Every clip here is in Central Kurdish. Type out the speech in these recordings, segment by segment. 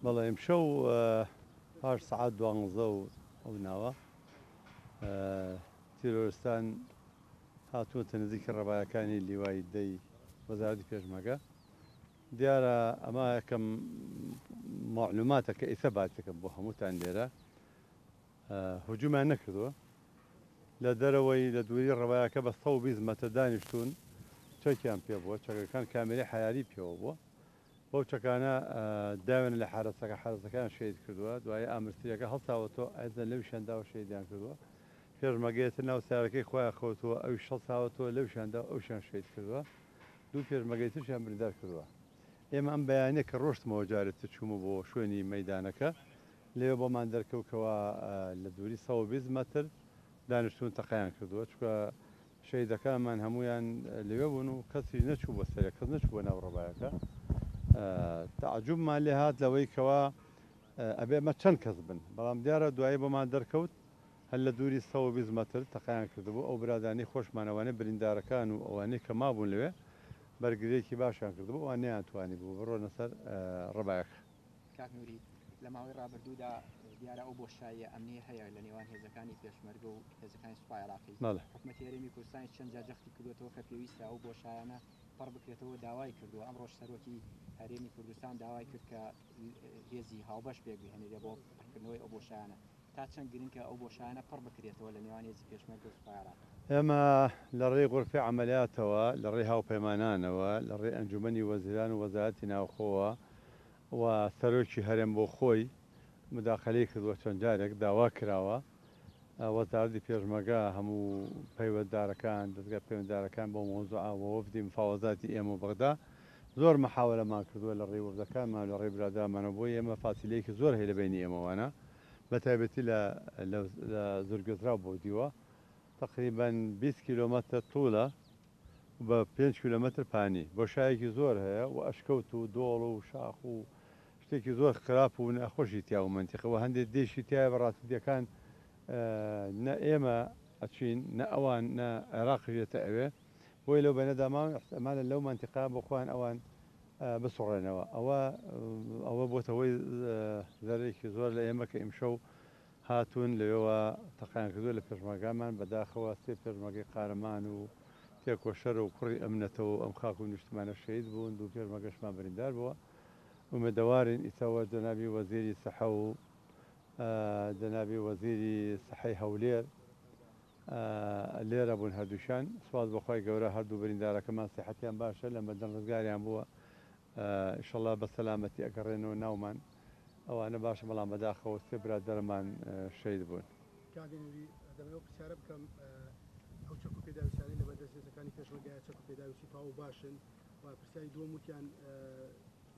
بەڵێ ئیمشەو پاش سەعات دوانزە و ئەو ناوە تیرۆرستان هاتوونەتە نزیکی ڕەبایەکانی لیوای دەی وەزارەتی پێشمەرگە. دیارە ئەمە یەکەم مەعلوماتە کە ئیسە باسەکەم بۆ هەمووتان لێرە هجومیان نەکردووە لە دەرەوەی لە دووری ڕەبایەکە بە 120 مەتر دانیشتوون چەکیان پێ بووە چەکەکان کامێرەی حەیاری پێوە بووە بەو چەکانە داوێنە لە حەرەسەکە حەرەسەکەیان شەهید کردووە دوایی ئامرتریەکە هەڵساوەتەوە ئەیزن لەویشیان داوە شەهیدیان کردووە پێشمەرگەیە تر ناو سەیارەکەی خۆیان خەوتووە ئەویش هەڵساوەتەوە لەویشیان داوە ئەویشیان شەهید کردووە دوو پێشمەرگەی ترشیان بریندار کردووە ئێمە ئەم بەیانیە کە ڕۆشتمەوە جارێ تر چوومە بۆ شوێنی مەیدانەکە لەوێ بۆمان دەرکەوت کەوا لە دووری 120 مەتر دانیشتوون تەقەیان کردووە چونکە شەهیدەکانمان هەموویان لەوێ بوون و کەسیش نەچوو بۆ سەرێ، کەس نەچوو بۆ ناو ڕەبایەکە. تەعجوبمان لێ هات لەوەی کەوا ئەبێ ئەمە چەند کەس بن، بەڵام دیارە دوایی بۆمان دەرکەوت هەر لە دووری 120 مەتر تەقەیان کردبوو، ئەو برادانی خۆشمان ئەوانەی بریندارەکان و ئەوانەی کە مابوون لەوێ بەرگرییەکی باشیان کردبوو، ئەوان نەیانتوانیبوو بڕۆنە سەر ڕەبایەکە. کاک نوری، لە ماوەی ڕابردوودا دیارە ئەو بۆشاییە ئەمنییە هەیە لە نێوان هێزەکانی پێشمەرگە و هێزەکانی سوپای عێراقی. حکومەتی هەرێمی کوردستانیش چەند جار جەختی کردووەتەوە کە پێویستە ئەو بۆشایانە پڕ بکرێتەوە، داوای کردووە. ئەمڕۆش سەرۆکی هەرێمی کوردستان داوای کرد کە هێزی هاوبەش پێکبهێنرێت بۆ پڕکردنەوەی ئەو بۆشایانە. تا چەند گرنگە ئەو بۆشایانە پڕ بکرێتەوە لە نێوان هێزی پێشمەرگە و سوپای عێراق؟ ئێمە لە ڕێی غورفەی عەمەلیاتەوە، لە ڕێی هاوپەیمانانەوە، لە ڕێی ئەنجومەنی وەزیران و وەزارەتی ناوخۆوە و سەرۆکی هەرێم بۆ خۆی موداخەلەی کردووە چەند جارێک داوا کراوە وەزارەتی پێشمەرگە هەموو پەیوەنددارەکان دەزگا پەیوەنددارەکان بۆ مەوزوعە و وەفدی مفاوەزاتی ئێمە و بەغدا زۆر محاوەلەمان کردووە لە ڕێی وەفدەکانمان و لە ڕێی برادەرانمانەوە بۆی ئێمە فاسیلەیەکی زۆر هەیە لە بەینی ئێمەوانە بە تایبەتی لە لە زورگوێزراو بۆ دیوە تەقریبەن 20 کیلۆمەتر طولە و بە پێنج کیلۆمەتر پانی. بۆشایەکی زۆر هەیە و ئەشکەوت و دۆڵ و شاخ و شتێکی زۆر خراپ و ناخۆشی تیا و مەنتیقە و هەندێ دێشی تیایە بەڕاستی دێکان نە ئێمە ئەچین نە ئەوان نە عێراقیش دێتە ئەوێ بۆیە لەو بەینەدا ماون ئیحتمالە لەو مەنتیقە بۆ خۆیان ئەوان بسوڕێنەوە ئەوە ئەوە بۆتە هۆی زەرەرێکی زۆر لە ئێمە کە ئیمشەو هاتوون لەوێوە تەقەیان کردووە لە پێشمەرگانمان، بەداخەوە سێ پێشمەرگەی قارەمان و تێکۆشەر و کوڕی ئەم نەتەوە و ئەم خاک و نیشتمانە شەهید بوون، دوو پێشمەرگەشمان بریندار بووە. ئومێدەوارین ئیسەوە جەنابی وەزیری سحە و جەنابی وەزیری سحەی هەولێر لێرە بوون هەردووکیان، سوپاس بۆ خوای گەورە هەردوو بریندارەکەمان سیحەتیان باشە، لە مردن ڕزگاریان بووە، ئیشەڵا بە سەلامەتی ئەگەڕێنەوە ناومان. ئەوانە باشە بەڵام بەداخەوە سێ برادەرمان شەهید بوون. کاک نوری دەمەوێت ئەو پرسیارە بکەم ئەو چەک و پێداویستیانەی لەبەردەست هێزەکانی پێشمەرگایە چەک و پێداویستی تەواو باشن و پرسیاری دووەم وتیان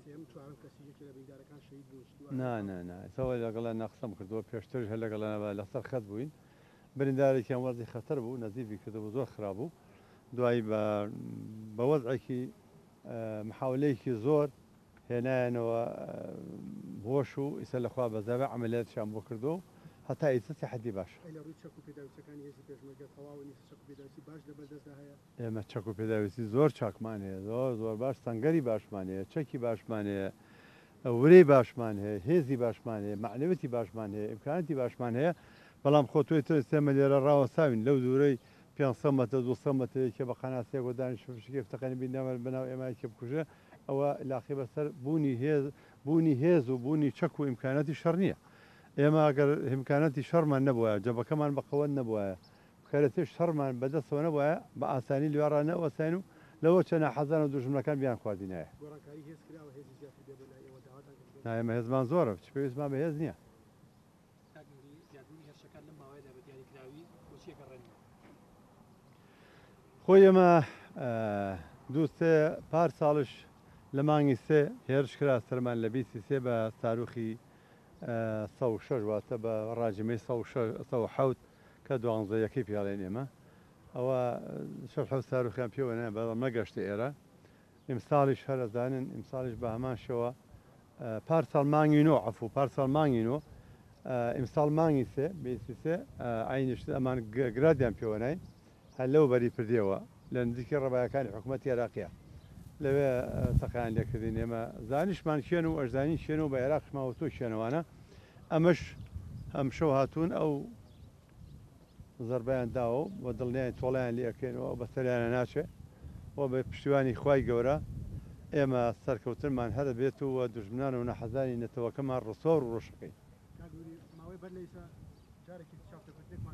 سێیەم چوارەم کەسی یەکێ لە بریندارەکان شەهید بوون شتی وا نا نا نا ئێستا لەگەڵیان قسەم کردووە پێشتریش هەر لەگەڵیان لەسەر خەت بووین بریندارێکیان وەزعی خەتەر بوو نەزیفی کردبوو زۆر خراپ بوو دوایی بە بە وەزعێکی محاولەیەکی زۆر هێنایانەوە هۆش و ئیسە لە خوا بەزابێ عەمەلیاتیشیان بۆ کردووە و هەتا ئیسە سیحەتی باشە. ئەی لە ڕووی چەک و پێداویستیەکانی هێزی پێشمەرگە تەواون ئیسە چەک و پێداویستی باش لەبەر دەستدا هەیە؟ ئێمە چەک و پێداویستی زۆر چاکمان هەیە زۆر زۆر باش سەنگەری باشمان هەیە چەکی باشمان هەیە ورەی باشمان هەیە هێزی باشمان هەیە مەعنەویەتی باشمان هەیە ئیمکاناتی باشمان هەیە بەڵام خۆ تۆی تر ئێستا ئێمە لێرە ڕاوەستاوین لەو دوورەی 500 مەتر 200 مەتر یەکێ بە قەناسێک و دانیشتوو فشکێ بتەقێنێ بینەوە بەناو ئێمە یەکێ بکوژێ ئەوە لاقی بەسەر بوونی هێز بوونی هێز و بوونی چەک و ئیمکاناتی شەڕ نییە. ئێمە ئەگەر ئیمکاناتی شەڕمان نەبوایە، جەبەکەمان بە قەوەت نەبوایە، کەرەسەی شەڕمان بە دەستەوە نەبوایە، بە ئاسانی لەوێ ڕانەئەوەستاین و لەوە چە ناحەزان و دوژمنەکان بیانخواردینایە. گۆڕانکاری هێز کراوە، هێزی زیاتر بێ بۆ لای ئێوە داواتان کردبێت؟ نا ئێمە هێزمان زۆرە، چ پێویستمان بە هێز نییە. کاک نوری، زیادبوونی هێرشەکان لەم ماوەیەدا بە دیاریکراوی بۆ چی ئەگەڕێننەوە؟ خۆی ئێمە دوو سێ پار ساڵش لە مانگی سێ هێرش کرا سەرمان لە بیستی سێ بە ساروخی 106 واتە بە ڕاجمەی 107 کە دوانزە یەکەی پێڵێن ئێمە ئەوە شەش حەوت ساروخیان پێوە نایە بەڵام نەگەشتە ئێرە ئیمساڵیش هەر ئەزانن ئیمساڵیش بە هەمان شێوە پار ساڵ مانگی نۆ عەفوو پار ساڵ مانگی نۆ ئیمساڵ مانگی سێ بیست و سێ عەینی شت ئەمان گرادیان پێوە ناین هەر لەو بەری پردێوە لە نزیکی ڕەبایەکانی حکوومەتی عێراقیە. لەوێ تەقەیان لێکردین ئێمە زانیشمان کێن و ئەشزانین کێن و بە عێراقیشمان وتووە کێنەوانە ئەمەش ئەمشەو هاتوون ئەو زەربەیان داوە و دڵنیاین تۆڵەیان لێ ئەکەینەوە و بەسەریانە ناچێ و بە پشتیوانی خوای گەورە ئێمە سەرکەوتنمان هەر ئەبێت و دوژمنان و ناحەزانی نەتەوەکەمان ڕسوا و ڕووڕەش ئەکەین. کاک نوری ماوەی بەر لە ئیستا جارێکی تر چاوپێکەوتنێکمان کرد.